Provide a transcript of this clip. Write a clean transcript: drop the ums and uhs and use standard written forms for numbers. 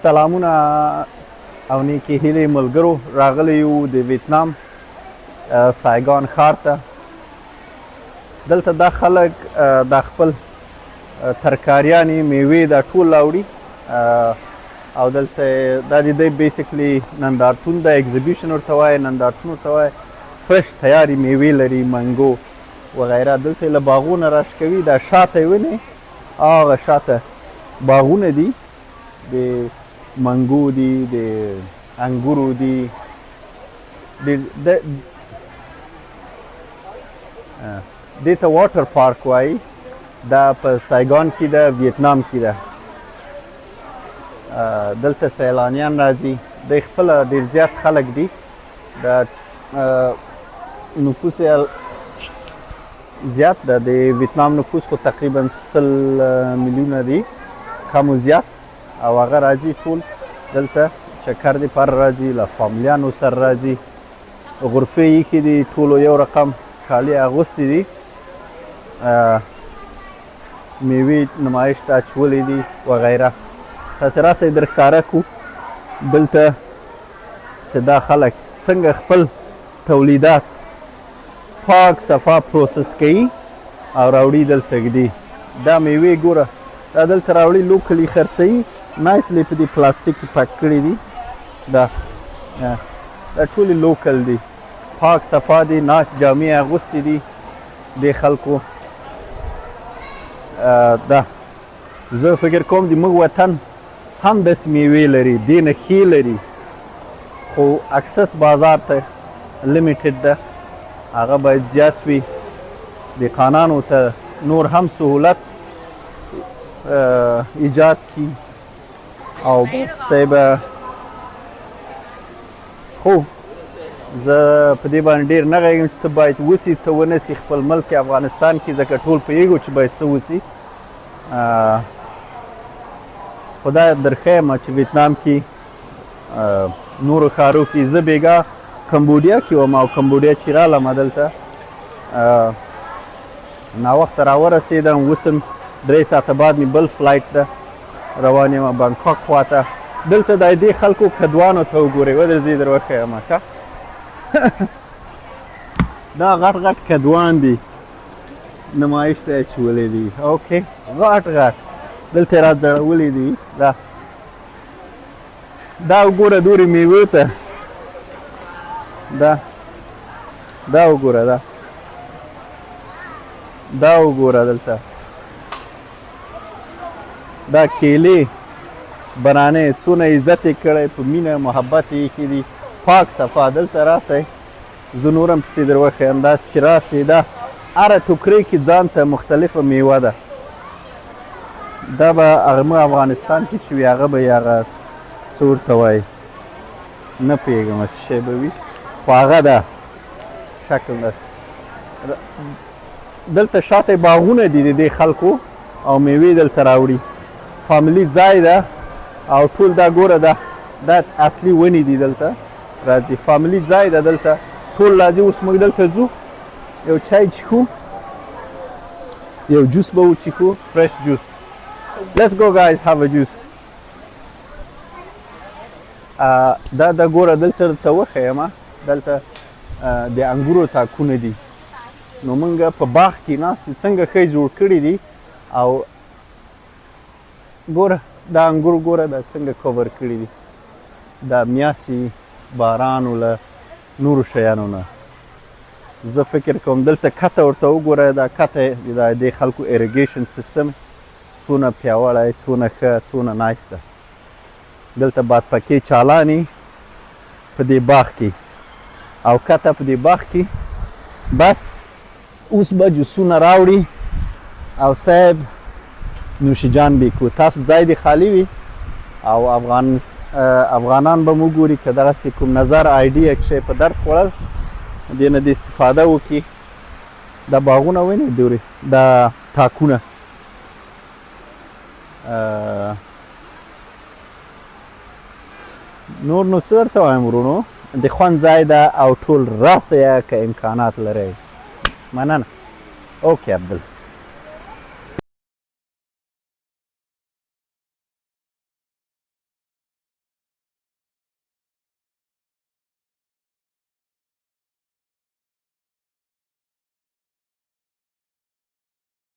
سلامونه او نیکې هیلې ملګرو. راغلی یو د ویتنام سایګان ښار ته. دلته دا خلک دا خپل ترکاریانې، میوې دا ټول راوړي او دلته دا د دی basically نندارتون ده، exhibition ورته وایي، نندارتون ورته وایي. fresh تیارې میوې لري، منګو وغیره. دلته یې له باغونه راشکوي. دا شاته یې وینئ، هغه شاته باغونه دي، د منګو دي، د انګورو دي. د دې ته water park وایي. دا په سایګان کې ده، ویتنام کې ده. دلته سیلانیان راځي. دی خپله ډېر زیات خلک دي، د نفوس یې زیات ده. د ویتنام نفوس خو تقریبا 100 میلیونه دي، کم و زیات، او هغه راځي ټول دلته چکر دپاره راځي، له فامیلیانو سره راځي. غرفې ایښي دي، ټولو یو رقم کالي اغوستي دي، میوې نمایش ته اچولې دي وغیره. تاسې راسئ در ښکاره کو دلته چې دا خلک څنګه خپل تولیدات پاک صفا process کوي او راوړي دلته ږدي. دا میوې ګوره، دا دلته راوړي، locally خرڅوي، nicely په دې پلاستیک کې pack کړي دي. دا ټولې local دي، پاک صفا دي، nice جامې اغوستې دي دې خلکو. دا زه فکر کوم د موږ وطن هم داسې میوې لري، دې نه ښې لري، خو access بازار ته limited ده. هغه باید زیات وي، دهقانانو ته نور هم سهولت ایجاد کی او بس صاحب. خو زه په دې باندې ډېر نه غږېږم چې څه باید وسي، څه ونه سي خپل ملک افغانستان کې، ځکه ټول پوهېږو چې باید څه وسي. خو دا درښیم چې ویتنام کې، نورو ښارو کې، زه بیګا کمبودیا کې وم او کمبودیا چې رالم دلته ناوخته راورسېدم. اوس هم 3 ساعته بعد مې بل flight ده، روان یم بانکاک خواته. دلته د دې خلکو کدوانو ته وګورئ. ودرځئ در وښیم. ښه، دا غټ غټ کدوان دي، نمایش ته اچولي دي. okay، غټ غټ دلته را ځړولي دي. دا وګوره دورې میوې ته. دا وګوره، دا وګوره دلته دا کیلې، بنانې، څونه عزت یې کړی، په مینه محبت یې ایښي دي، پاک صفا. دلته راسئ، زه نور هم پسې در وښیم. داسې چې راسئ، دا هره ټوکرۍ کې ځان ته مختلفه میوه ده. دا به هغه موږ افغانستان کې چې وي، هغه به یې هغه څه ورته وایي، نه پوهېږم چې شی به وي، خو هغه ده شکل ده. دلته شاته باغونه دي د دې خلکو او میوې دلته راوړي. فامیلي ځای ده او ټول دا ګوره، دا اصلي ونې دي، دلته راځي. فامیلي ځای ده، دلته ټول راځي. اوس موږ دلته ځو، یو چای چښو، یو juice به وچښو، fresh juice. Let's go guys, have a juice. دا ګوره، دلته درته وښیم، دلته د انګورو تاکونه دي. نو موږ په باغ کې ناست یو، څنګه ښه یې جوړ کړي دي. او ګوره دا انګور ګوره، دا څنګه کور کړي دي، دا میاسي باران له نورو شیانو نه. زه فکر کوم دلته کته ورته وګوره، دا کته دا د خلکو irrigation system څونه پیاوړی، څونه ښه، څونه nice ده. دلته بادپکې چالاني په دې باغ کې او کته په دې باغ کې. بس اوس به جوسونه راوړي او صاحب نوش جان به کو. تاسو ځای دی خالی وي او افغانان به مو ګوري، که دغسې کوم نظر، idea کښې په درد خوړل، دې نه د استفاده وکړي. دا باغونه وینئ دورې، دا تاکونه. نور نو څه درته وایم ورونو، د خوند ځای ده او ټول راسئ که امکانات لرئ. مننه. okay عبدل.